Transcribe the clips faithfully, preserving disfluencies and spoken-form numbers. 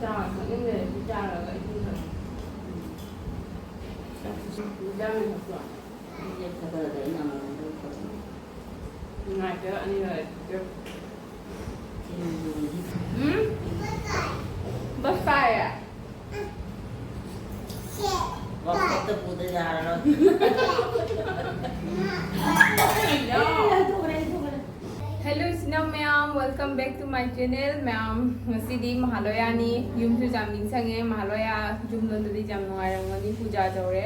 ꯆꯥ ꯊꯛꯅꯤꯡꯗ꯭ꯔꯗꯤ ꯆꯥꯔꯒ ꯏꯁꯤꯡ ꯊꯛꯑꯣ꯫ ꯏꯟꯖꯥꯡ ꯑꯣꯏꯅ ꯊꯛꯄ꯭ꯔꯣ? ꯏꯟꯖꯥꯡ ꯊꯛꯄꯗ ꯑꯩꯅ ꯑꯃꯨꯛ ꯂꯧꯊꯣꯛꯑꯦ꯫ ꯅꯨꯡꯉꯥꯏꯇꯦ ꯑꯅꯤꯔꯛ꯫ ꯎꯝ? ꯕꯁ ꯀꯥꯏꯌꯦ? ꯋꯥꯛꯁꯣꯞꯇ ꯄꯨꯗ ꯌꯥꯔꯔꯣꯏ꯫ ꯍꯜꯂꯣ ꯏꯆꯤꯟ ꯏꯅꯥꯎ ꯃꯌꯥꯝ, welcome back to my channel꯫ ꯃꯌꯥꯝ, ꯉꯁꯤꯗꯤ ꯃꯍꯥꯂꯣꯌꯥꯅꯤ꯫ ꯌꯨꯝꯁꯨ ꯌꯥꯝ ꯅꯤꯡꯁꯤꯡꯉꯦ꯫ ꯃꯍꯥꯂꯣꯌꯥ ꯌꯨꯝꯂꯣꯝꯗꯗꯤ ꯌꯥꯝ ꯅꯨꯡꯉꯥꯏꯔꯝꯒꯅꯤ꯫ ꯄꯨꯖꯥ ꯇꯧꯔꯦ꯫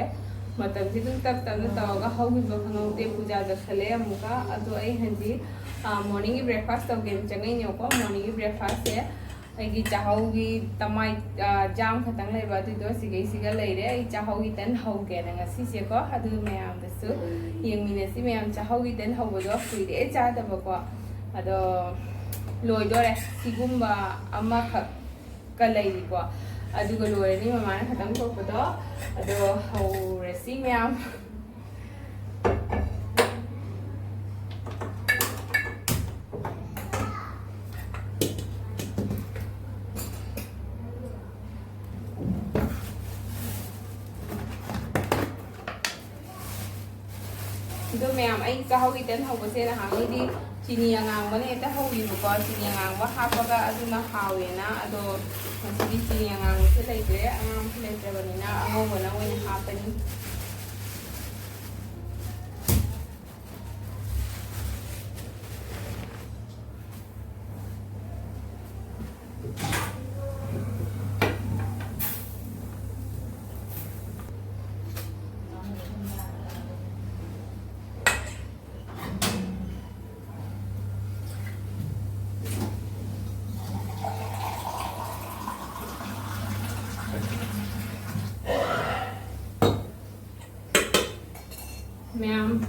ꯃꯇꯝꯁꯦ ꯑꯗꯨꯝ ꯇꯞ ꯇꯞꯅ ꯇꯧꯔꯒ ꯍꯧꯈꯤꯕ ꯈꯪꯍꯧꯗꯦ꯫ ꯄꯨꯖꯥ ꯆꯠꯁꯜꯂꯦ ꯑꯃꯨꯛꯀ꯫ ꯑꯗꯣ ꯑꯩ ꯍꯧꯖꯤꯛ, ꯑ, morningꯒꯤ breakfast ꯇꯧꯒꯦꯅ ꯆꯪꯉꯛꯏꯅꯦꯕꯀꯣ꯫ Morningꯒꯤ breakfastꯁꯦ ꯑꯩꯒꯤ ꯆꯥꯛꯍꯧꯒꯤ ꯇꯃꯥꯏ, ꯑ, ꯖꯥꯝ ꯈꯛꯇꯪ ꯂꯩꯕ, ꯑꯗꯨꯏꯗꯣ ꯁꯤꯒꯩꯁꯤꯒ ꯂꯩꯔꯦ꯫ ꯑꯩ ꯆꯥꯛꯍꯧꯒꯤ ꯇꯟ ꯍꯧꯒꯦꯅ ꯉꯁꯤꯁꯦꯀꯣ꯫ ꯑꯗꯨ ꯃꯌꯥꯝꯗꯁꯨ ꯌꯦꯡꯃꯤꯟꯅꯁꯤ꯫ ꯃꯌꯥꯝ ꯆꯥꯛꯍꯧꯒꯤ ꯇꯟ ꯍꯧꯕꯗꯣ ꯀꯨꯏꯔꯦ ꯆꯥꯗꯕꯀꯣ꯫ ꯑꯗꯣ ꯂꯣꯏꯗꯣꯔꯦ꯫ ꯁꯤꯒꯨꯝꯕ ꯑꯃꯈꯛꯀ ꯂꯩꯔꯤꯀꯣ꯫ ꯑꯗꯨꯒ ꯂꯣꯏꯔꯅꯤ ꯃꯃꯥꯅ ꯈꯛꯇꯪ ꯊꯣꯛꯄꯗꯣ꯫ ꯑꯗꯣ ꯍꯧꯔꯁꯤ ꯃꯌꯥꯝ꯫ ꯑꯗꯣ ꯃꯌꯥꯝ, ꯑꯩ ꯆꯥꯛꯍꯧꯒꯤ ꯇꯟ ꯍꯧꯕꯁꯦ ꯅꯍꯥꯟꯉꯩꯗꯤ ꯆꯤꯅꯤ ꯑꯉꯥꯡꯕꯅ ꯍꯦꯛꯇ ꯍꯧꯔꯤꯕꯀꯣ, ꯆꯤꯅꯤ ꯑꯉꯥꯡꯕ ꯍꯥꯞꯄꯒ꯫ ꯑꯗꯨꯅ ꯍꯥꯎꯋꯦꯅ꯫ ꯑꯗꯣ ꯉꯁꯤꯗꯤ ꯆꯤꯅꯤ ꯑꯉꯥꯡꯕꯁꯦ ꯂꯩꯇ꯭ꯔꯦ, ꯑꯉꯥꯡꯕꯁꯨ ꯂꯩꯇ꯭ꯔꯕꯅꯤꯅ ꯑꯉꯧꯕꯅ ꯑꯣꯏꯅ ꯍꯥꯞꯄꯅꯤ꯫ ꯃꯌꯥꯝ,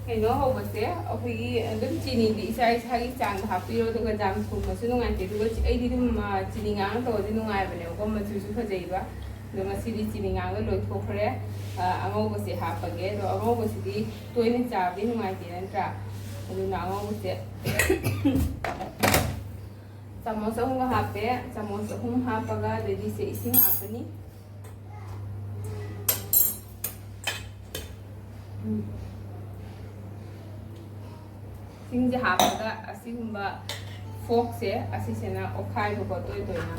ꯀꯩꯅꯣ ꯍꯧꯕꯁꯦ, ꯑꯩꯈꯣꯏꯒꯤ ꯑꯗꯨꯝ ꯆꯤꯅꯤꯗꯤ ꯏꯁꯥ ꯏꯁꯥꯒꯤ ꯆꯥꯡꯗ ꯍꯥꯞꯄꯤꯔꯣ, ꯑꯗꯨꯒ ꯌꯥꯝ ꯊꯨꯝꯕꯁꯨ ꯅꯨꯡꯉꯥꯏꯇꯦ꯫ ꯑꯗꯨꯒ ꯑꯩꯗꯤ ꯑꯗꯨꯝ, ꯑ, ꯆꯤꯅꯤ ꯉꯥꯡ ꯇꯧꯔꯗꯤ ꯅꯨꯡꯉꯥꯏꯕꯅꯦꯕꯀꯣ, ꯃꯆꯨꯁꯨ ꯐꯖꯩꯕ꯫ ꯑꯗꯣ ꯉꯁꯤꯗꯤ ꯆꯤꯅꯤ ꯉꯥꯡꯕ ꯂꯣꯏꯊꯣꯛꯈ꯭ꯔꯦ꯫ ꯑ, ꯑꯉꯧꯕꯁꯦ ꯍꯥꯞꯄꯒꯦ꯫ ꯑꯗꯣ ꯑꯉꯧꯕꯁꯤꯗꯤ ꯇꯣꯏꯅ ꯆꯥꯕꯗꯤ ꯅꯨꯡꯉꯥꯏꯇꯦ ꯅꯠꯇ꯭ꯔꯥ? ꯑꯗꯨꯅ ꯑꯉꯧꯕꯁꯦ ꯆꯥꯃꯁ ꯑꯍꯨꯝꯒ ꯍꯥꯞꯄꯦ꯫ ꯆꯥꯃꯁ ꯑꯍꯨꯝ ꯍꯥꯞꯄꯒ ꯑꯗꯩꯗꯤ ꯁꯦ ꯏꯁꯤꯡ ꯍꯥꯞꯄꯅꯤ꯫ ꯎꯝ꯫ ꯏꯁꯤꯡꯁꯦ ꯍꯥꯞꯄꯒ ꯑꯁꯤꯒꯨꯝꯕ ꯐꯣꯛꯁꯦ ꯑꯁꯤꯁꯤꯅ ꯑꯣꯠꯈꯥꯏꯕꯀꯣ ꯇꯣꯏ ꯇꯣꯏꯅ꯫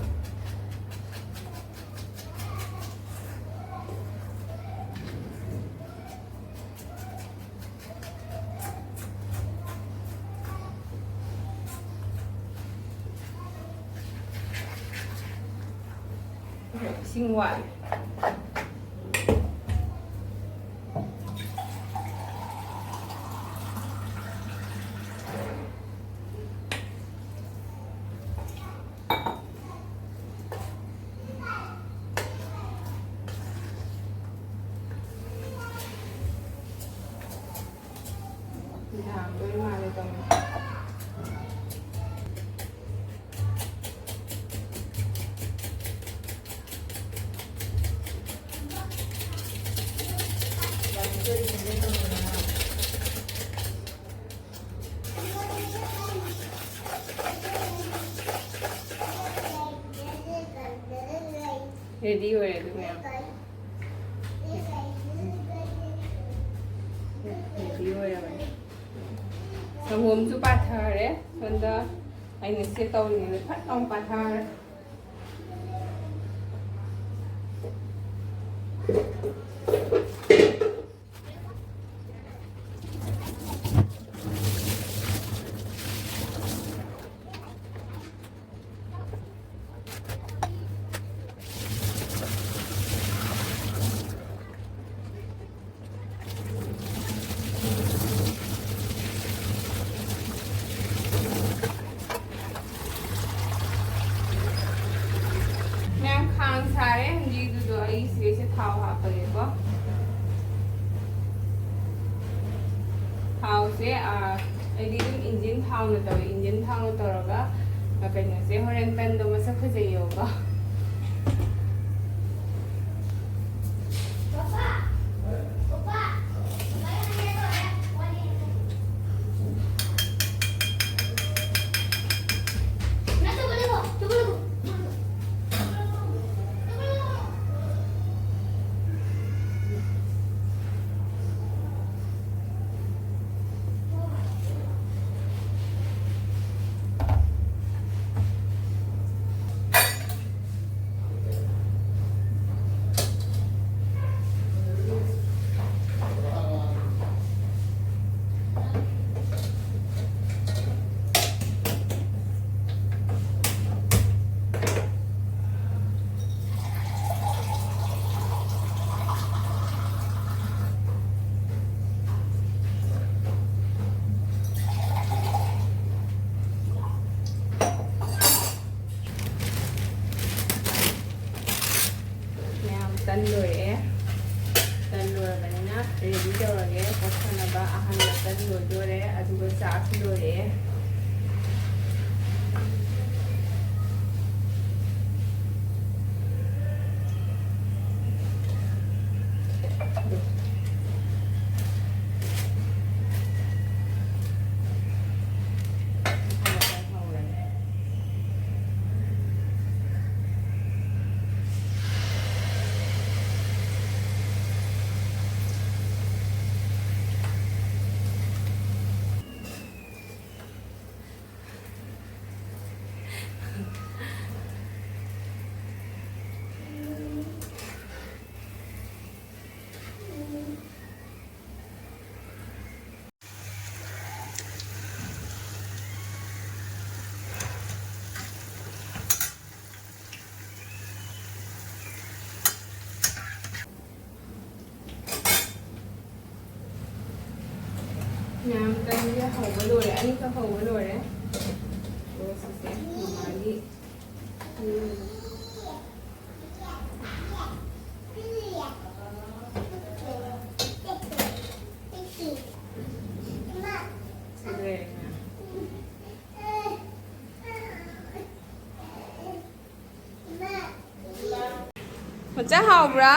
ꯏꯁꯤꯡ ꯋꯥꯠꯂꯦ꯫ ꯌꯥꯝꯗꯣꯏ ꯃꯥꯜꯂꯦ ꯇꯧꯔꯤꯁꯦ꯫ ꯔꯦꯗꯤ ꯑꯣꯏꯔꯦ ꯑꯗꯨ ꯃꯌꯥꯝ꯫ ꯔꯦꯗꯤ ꯑꯣꯏꯔꯕꯅꯤ꯫ ꯁꯪꯒꯣꯝꯁꯨ ꯄꯥꯊꯔꯦ꯫ ꯁꯣꯝꯗ ꯑꯩꯅ ꯁꯦ ꯇꯧꯔꯤꯉꯩꯗ ꯐꯠ ꯂꯥꯎ ꯄꯥꯊꯔꯦ꯫ ꯃꯌꯥꯝ ꯈꯥꯡ ꯁꯥꯔꯦ꯫ ꯍꯧꯖꯤꯛ ꯑꯗꯨꯗꯣ ꯑꯩ ꯁꯤꯗꯩꯁꯤꯗ ꯊꯥꯎ ꯍꯥꯞꯄꯒꯦꯀꯣ꯫ ꯊꯥꯎꯁꯦ, ꯑꯥ, ꯑꯩꯗꯤ ꯑꯗꯨꯝ ꯏꯟꯖꯤꯟ ꯊꯥꯎꯅ ꯇꯧꯋꯦ꯫ ꯏꯟꯖꯤꯟ ꯊꯥꯎꯅ ꯇꯧꯔꯒ, ꯑ, ꯀꯩꯅꯣꯁꯦ ꯍꯣꯔꯦꯟ ꯇꯟꯗꯣ ꯃꯁꯛ ꯐꯖꯩꯌꯦꯕꯀꯣ꯫ ꯇꯟ ꯂꯣꯏꯔꯛꯑꯦ꯫ ꯇꯟ ꯂꯣꯏꯔꯕꯅꯤꯅ ready ꯇꯧꯔꯒꯦ꯫ ꯄꯣꯠ ꯊꯥꯅꯕ ꯑꯍꯥꯟꯕ ꯇꯟ ꯂꯣꯏꯗꯣꯔꯦ, ꯑꯗꯨꯒ ꯆꯥꯛꯁꯨ ꯂꯣꯏꯔꯛꯑꯦ꯫ ꯃꯌꯥꯝ ꯇꯟꯁꯦ ꯍꯧꯕ ꯂꯣꯏꯔꯦ, ꯑꯅꯤꯈꯛ ꯍꯧꯕ ꯂꯣꯏꯔꯦ꯫ ꯑꯗꯨꯒ ꯁꯤꯁꯦ ꯃꯃꯥꯒꯤ꯫ ꯁꯤ ꯂꯣꯏꯔꯦ ꯃꯌꯥꯝ꯫ ꯃꯆꯥ ꯍꯥꯎꯕ꯭ꯔꯥ?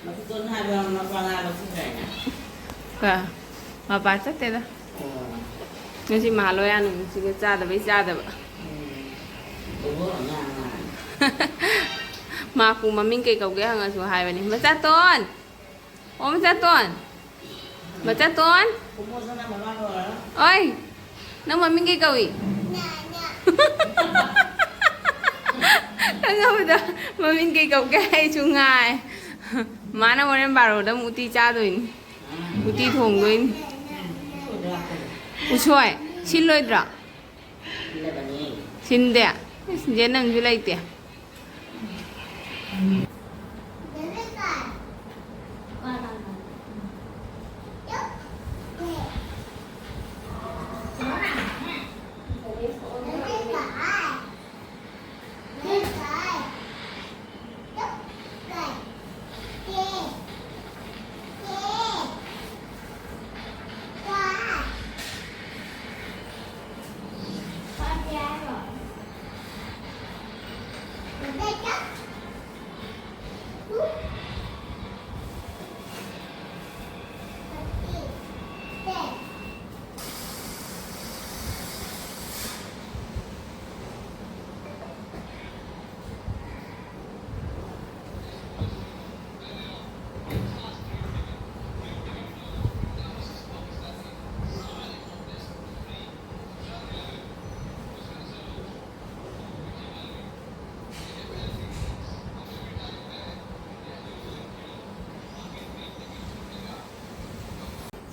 ꯃꯇꯣꯟ ꯍꯥꯏꯕ ꯃꯄꯥ ꯉꯥ ꯂꯧꯁꯤꯟꯈ꯭ꯔꯦꯅꯦ꯫ ꯀ-, ꯃꯄꯥ ꯆꯠꯇꯦꯗ꯫ ꯑꯣ꯫ ꯉꯁꯤ ꯃꯍꯥꯂꯣꯌꯥ ꯅꯨꯃꯤꯠꯁꯤꯒ ꯆꯥꯗꯕꯩ ꯆꯥꯗꯕ꯫ ꯎꯝ꯫ ꯎꯕ ꯑꯉꯥꯡ ꯉꯥ꯫ ꯃꯥꯄꯨ ꯃꯃꯤꯡ ꯀꯩ ꯀꯧꯒꯦ ꯍꯪꯉꯁꯨ ꯍꯥꯏꯕꯅꯤ꯫ ꯃꯆꯥꯇꯣꯟ! ꯑꯣ, ꯃꯆꯥꯇꯣꯟ! ꯃꯆꯥꯇꯣꯟ! ꯑꯣꯏ! ꯅꯪ ꯃꯃꯤꯡ ꯀꯩ ꯀꯧꯏ? ꯈꯪꯉꯕꯗꯣ ꯃꯃꯤꯡ ꯀꯩ ꯀꯧꯒꯦ ꯑꯩꯁꯨ ꯉꯥꯏ꯫ ꯃꯥꯅ ꯍꯣꯔꯦꯟ ꯕꯥꯔꯣꯗ ꯑꯃꯨꯛ ꯎꯇꯤ ꯆꯥꯗꯣꯏꯅꯤ꯫ ꯎꯇꯤ ꯊꯣꯡꯗꯣꯏꯅꯤ꯫ ꯎꯁꯣꯏ ꯁꯤꯜꯂꯣꯏꯗ꯭ꯔꯣ? ꯁꯤꯟꯗꯦ? ꯏꯁ, ꯌꯦꯅꯝꯁꯨ ꯂꯩꯇꯦ꯫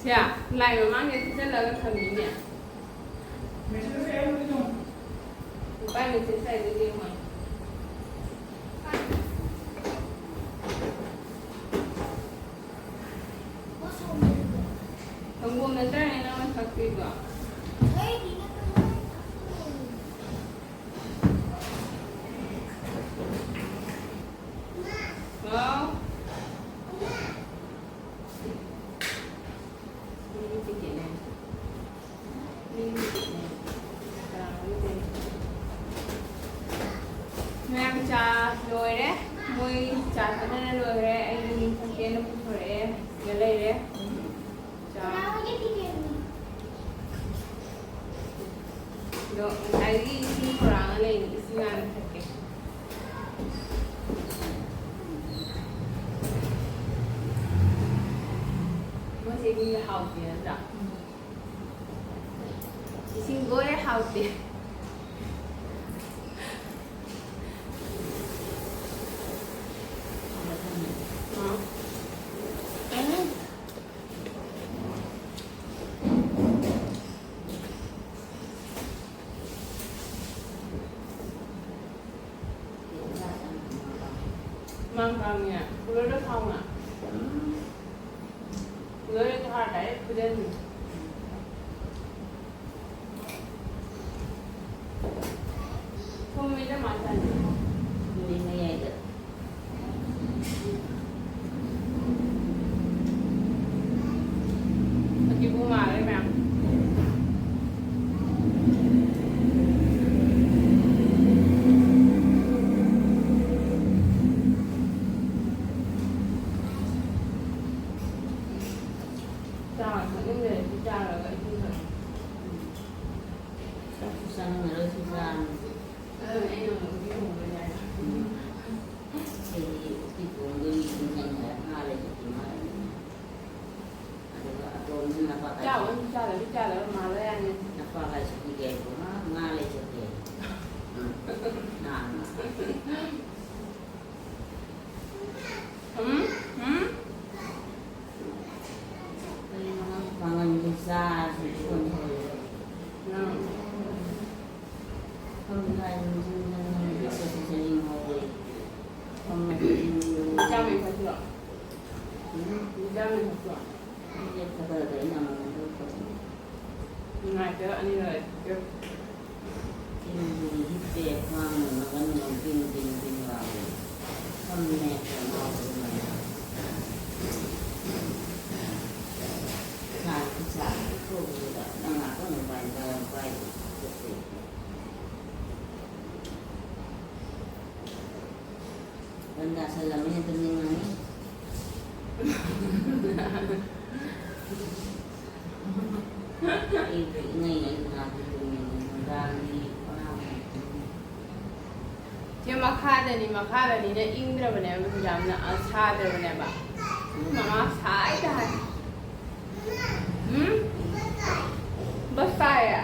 ꯁꯦ, ꯂꯥꯏ ꯃꯃꯥꯡꯗ ꯊꯤꯖꯤꯜꯂꯒ ꯊꯝꯃꯤꯅꯦ꯫ ꯅꯨꯄꯥ ꯃꯦꯁꯦꯖ ꯍꯥꯏꯗꯨꯗꯤ ꯌꯦꯡꯉꯣ꯫ ꯁꯪꯒꯣꯝ ꯅꯠꯇ꯭ꯔꯅꯦ ꯅꯪꯅ ꯊꯛꯇꯣꯏꯗꯣ? ꯍꯥꯎ꯫ ꯃꯤꯒꯤ ꯇꯤꯀꯦꯠꯅꯦ꯫ ꯃꯤꯒꯤ ꯇꯤꯀꯦꯠꯅꯦ꯫ ꯀꯅꯥꯅꯣ ꯃꯤꯒꯤ? ꯃꯌꯥꯝ ꯆꯥ ꯂꯣꯏꯔꯦ꯫ ꯃꯣꯏ ꯆꯥ ꯊꯛꯅꯔ ꯂꯣꯏꯔꯦ꯫ ꯑꯩꯒꯤ ꯃꯤꯡ ꯊꯛꯀꯦꯅ ꯄꯨꯊꯣꯔꯛꯑꯦ꯫ ꯁꯤꯗ ꯂꯩꯔꯦ꯫ ꯆꯥ꯫ ꯑꯗꯣ ꯉꯁꯥꯏꯗꯒꯤ ꯏꯁꯤꯡ ꯄꯨꯔꯛꯑꯒ ꯂꯩꯅꯤ꯫ ꯏꯁꯤꯡ ꯍꯥꯟꯅ ꯊꯛꯀꯦ꯫ ꯃꯣꯏꯁꯦ ꯃꯤꯅ ꯍꯥꯎꯇꯦ ꯅꯠꯇ꯭ꯔꯥ? ꯏꯁꯤꯡ ꯂꯣꯏꯔꯦ, ꯍꯥꯎꯇꯦ꯫ ꯑꯥ꯫ ꯃꯥꯡ ꯀꯥꯡꯉꯦ꯫ ꯀꯨꯂꯔꯗ ꯊꯥꯎꯅ꯫ ꯀꯨꯂꯔꯗ ꯊꯥ direct ꯐꯨꯖꯟꯅꯤ꯫ ꯊꯨꯝꯃꯤꯗ ꯃꯥ ꯆꯥꯅꯤ꯫ ꯊꯨꯝꯃꯤ ꯃꯌꯥꯏꯗ꯫ ꯑꯗꯨꯕꯨ ꯃꯥꯜꯂꯦ ꯃꯌꯥꯝ꯫ ꯎꯝ? ꯎꯝ? ꯀꯩꯅꯣ ꯅꯪ ꯄꯥꯡꯒꯟꯗꯨ ꯆꯥꯔꯁꯨ ꯏꯀꯣꯟ ꯍꯧꯔꯦ꯫ ꯅꯪ ꯈꯪꯗꯦ ꯍꯥꯏꯗꯨꯅ ꯅꯪ ꯅꯪ ꯅꯪ ꯆꯠꯁꯤ ꯆꯠꯅꯤꯡ ꯍꯧꯔꯦ꯫ ꯈꯪꯉꯗꯤ ꯆꯥꯝꯃꯩ ꯐꯠꯇ꯭ꯔꯣ? ꯎꯝ? ꯆꯥꯝꯃꯩ ꯐꯠꯇ꯭ꯔꯣ? ꯅꯨꯡꯉꯥꯏꯇꯦ, ꯑꯅꯤꯔꯛ ꯂꯩꯇꯦ꯫ ꯆꯤꯡꯗꯨꯅꯤ ꯍꯤꯞꯄꯦ, ꯈ꯭ꯋꯥꯡ ꯅꯥꯕꯅ ꯗꯤꯡ ꯗꯤꯡ ꯗꯤꯡ ꯂꯥꯎꯔꯤ꯫ ꯐꯝꯃꯦ, ꯈꯅꯥꯎ ꯑꯗꯨꯃꯥꯏꯅ꯫ ꯁꯥꯏ ꯈꯨꯠꯁꯥꯁꯤ ꯊꯣꯛꯑꯒ ꯅꯪ ꯉꯥꯛꯇꯪ ꯃꯣꯕꯥꯏꯜ ꯄꯥꯏꯔꯝ ꯄꯥꯏꯗꯦ꯫ ꯒꯟ ꯇꯥꯁꯜꯂꯝꯃꯦ, ꯇꯨꯝꯅꯤꯡꯉꯅꯤ꯫ ꯑꯩꯗꯤ ꯏꯪꯉꯩ ꯑꯩ ꯉꯥꯛꯇ ꯇꯨꯝꯃꯦ, ꯅꯨꯡꯗꯥꯡꯗꯤ ꯄꯨꯔꯥ ꯇꯨꯝꯃꯦ꯫ ꯁꯤ ꯃꯈꯥꯗꯅꯤ, ꯃꯈꯥꯗꯅꯤꯅ ꯏꯪꯗ꯭ꯔꯕꯅꯦꯕ, ꯌꯥꯝꯅ, ꯑ, ꯁꯥꯗ꯭ꯔꯕꯅꯦꯕ꯫ ꯎꯝ, ꯃꯃꯥ ꯁꯥꯏꯗ ꯍꯥꯏ꯫ ꯎꯝ? ꯕꯁ ꯇꯥꯏꯌꯦ꯫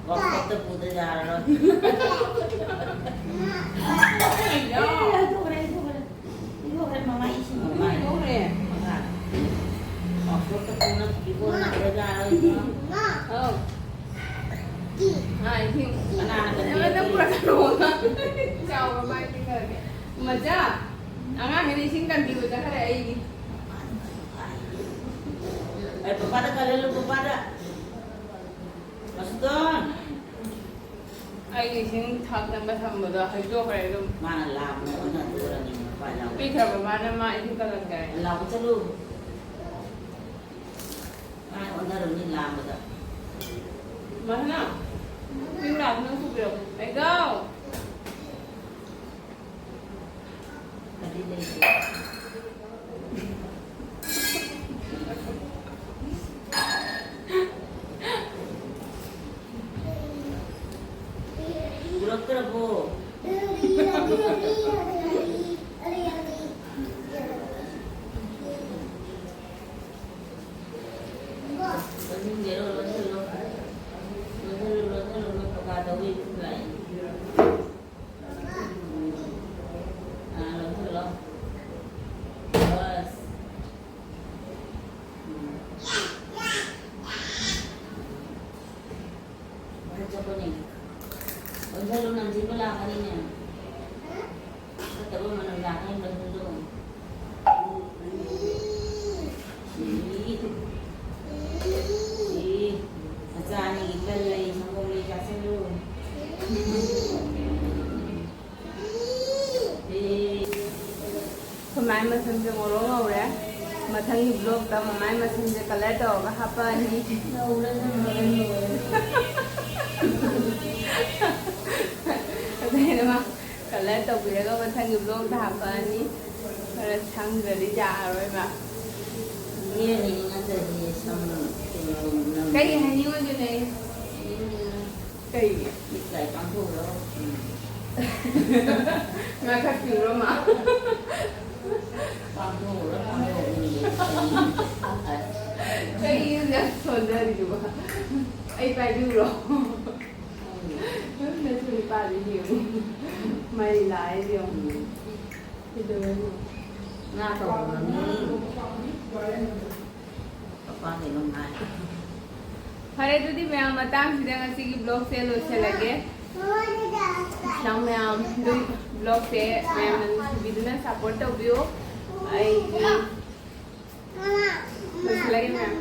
ꯋꯥꯛꯁꯣꯞꯇ ꯄꯨꯗ ꯌꯥꯔꯔꯣꯏ꯫ ꯀꯩꯅꯣ? ꯑꯩ ꯍꯥꯏꯗꯣꯛꯈ꯭ꯔꯦ, ꯑꯩ ꯍꯥꯏꯗꯣꯛꯈ꯭ꯔꯦ꯫ ꯑꯩ ꯍꯥꯏꯗꯣꯛꯈ꯭ꯔꯦ, ꯃꯃꯥ ꯏꯁꯤꯡ ꯃꯃꯥ ꯍꯥꯏꯗꯣꯛꯈ꯭ꯔꯦ꯫ ꯃꯉꯥ꯫ ꯋꯥꯛꯁꯣꯞꯇ ꯄꯨꯅ ꯄꯨꯗ ꯌꯥꯔꯔꯣꯏ꯫ ꯑꯧ꯫ ꯑꯥ, ꯏꯁꯤꯡ꯫ ꯀꯅꯥꯅ ꯀꯟꯕꯤꯔꯛꯇꯣꯔꯤ? ꯑꯩꯉꯣꯟꯗ ꯄꯨꯔꯛꯀꯅꯣ꯫ ꯆꯥꯎꯕ ꯃꯥꯏ ꯄꯤꯈ꯭ꯔꯒꯦ꯫ ꯃꯖꯥ, ꯑꯉꯥꯡꯈꯩꯅ ꯏꯁꯤꯡ ꯀꯟꯕꯤꯕ ꯆꯠꯈ꯭ꯔꯦ ꯑꯩꯒꯤ꯫ ꯑꯩ ꯄꯄꯥꯗ ꯀꯜꯍꯜꯂꯨ, ꯄꯄꯥꯗ꯫ ꯃꯁꯨꯇꯣꯟ꯫ ꯑꯩ ꯏꯁꯤꯡ ꯊꯛꯅꯕ ꯊꯝꯕꯗꯣ ꯍꯩꯗꯣꯛꯈ꯭ꯔꯦ ꯑꯗꯨꯝ꯫ ꯃꯥꯅ ꯂꯥꯝꯃꯦ, ꯑꯣꯟꯅ ꯇꯩꯅꯔꯅꯤ, ꯃꯄꯥ ꯂꯥꯎ꯫ ꯄꯤꯈ꯭ꯔꯕ ꯃꯥꯅ ꯃꯥ ꯏꯁꯤꯡ ꯀꯜꯂꯝꯗꯥꯏ꯫ ꯂꯥꯎꯕ ꯆꯠꯂꯨ꯫ ꯃꯥ ꯑꯣꯟꯅꯔꯝꯅꯤ ꯂꯥꯝꯕꯗ꯫ ꯃꯥꯁꯅ, ꯏꯁꯤꯡ ꯒ꯭ꯂꯥꯁ ꯑꯃ ꯄꯨꯕꯤꯔꯛꯑꯣ꯫ ꯂꯩꯒꯥꯎ꯫ ꯄꯨꯔꯛꯇ꯭ꯔꯕꯣ? ꯂꯣꯟꯁꯤꯜꯂꯣ, ꯂꯣꯟꯁꯤꯜꯂꯣ, ꯂꯣꯟꯁꯤꯜꯂꯣ, ꯂꯣꯟꯁꯤꯜꯂꯣ, ꯀꯀꯥꯗꯣ꯫ ꯑꯥ, ꯂꯧꯁꯤꯜꯂꯣ꯫ ꯑꯁ꯫ ꯎꯝ꯫ ꯐꯠꯆꯕꯅꯦ꯫ ꯑꯣꯟꯁꯜꯂꯨ, ꯅꯝꯊꯤꯕ ꯂꯥꯛꯀꯅꯤꯅꯦ꯫ ꯐꯠꯇꯕ ꯃꯅꯝ ꯂꯥꯛꯀꯅꯤ, ꯂꯣꯏꯁꯜꯂꯨ꯫ ꯁꯤ꯫ ꯁꯤ꯫ ꯃꯆꯥ ꯑꯅꯤꯒꯤ ꯇꯟ ꯂꯩ, ꯁꯪꯒꯣꯝ ꯂꯩ ꯆꯥꯁꯤꯜꯂꯨ꯫ ꯑꯩꯈꯣꯏ ꯃꯥꯏ ꯃꯁꯝꯁꯦ ꯉꯧꯔꯣꯛ ꯉꯧꯔꯦ꯫ ꯃꯊꯪꯒꯤ ꯕ꯭ꯂꯣꯛꯇ ꯃꯃꯥꯏ ꯃꯁꯝꯁꯦ ꯀꯂꯔ ꯇꯧꯔꯒ ꯍꯥꯞꯄꯛꯑꯅꯤ꯫ ꯑꯗꯩꯗ ꯃꯥ ꯀꯂꯔ ꯇꯧꯕꯤꯔꯒ ꯃꯊꯪꯒꯤ ꯕ꯭ꯂꯣꯛꯇ ꯍꯥꯞꯄꯛꯑꯅꯤ꯫ ꯈꯔ ꯁꯪꯗ꯭ꯔꯗꯤ ꯌꯥꯔꯔꯣꯏ ꯃꯥ꯫ ꯏꯅꯦ ꯍꯥꯏꯅꯤꯡꯉꯛꯇ꯭ꯔꯗꯤ ꯁꯝ ꯀꯩꯅꯣ ꯅꯝ- ꯀꯩ ꯍꯥꯏꯅꯤꯡꯉꯣꯏꯗꯣꯏꯅꯣ ꯑꯩ? ꯀꯩꯒꯤ? ꯏꯀꯥꯏ ꯄꯥꯡꯊꯣꯛꯎꯔꯣ꯫ ꯎꯝ꯫ ꯉꯥꯈꯠꯄꯤꯔꯣ ꯃꯥ꯫ ꯄꯥꯡꯊꯣꯛꯎꯔꯣ, ꯄꯥꯡꯊꯣꯛꯎꯔꯣ꯫ ꯀꯩꯒꯤꯅꯣ ꯌꯥꯝ ꯁꯣꯟꯊꯔꯤꯗꯨꯕꯣ? ꯑꯩ ꯄꯥꯏꯕꯤꯌꯨꯔꯣ? ꯎꯝ꯫ ꯅꯪꯁꯨ ꯅꯨꯄꯥꯗꯤ ꯌꯦꯡꯉꯨ꯫ ꯃꯩ ꯂꯥꯛꯑꯦ ꯌꯦꯡꯉꯨ꯫ ꯎꯝ꯫ ꯀꯩꯗꯧꯔꯒꯦ? ꯉꯥ ꯊꯣꯡꯕꯅꯤ꯫ ꯄꯄꯥ ꯀꯩꯅꯣꯝ ꯍꯥꯏ꯫ ꯐꯔꯦ, ꯑꯗꯨꯗꯤ ꯃꯌꯥꯝ, ꯃꯇꯥꯡꯁꯤꯗ ꯉꯁꯤꯒꯤ ꯕ꯭ꯂꯣꯛꯁꯦ ꯂꯣꯏꯁꯤꯜꯂꯒꯦ꯫ ꯏꯁꯂꯥꯝ ꯃꯌꯥꯝ, ꯑꯗꯨꯝ ꯕ꯭ꯂꯣꯛꯁꯦ ꯃꯌꯥꯝꯅ ꯅꯨꯡꯁꯤꯕꯤꯗꯨꯅ ꯁꯞꯄꯣꯔꯠ ꯇꯧꯕꯤꯌꯨ꯫ ꯑꯩꯒꯤ ꯂꯣꯏꯁꯤꯜꯂꯒꯦ ꯃꯌꯥꯝ꯫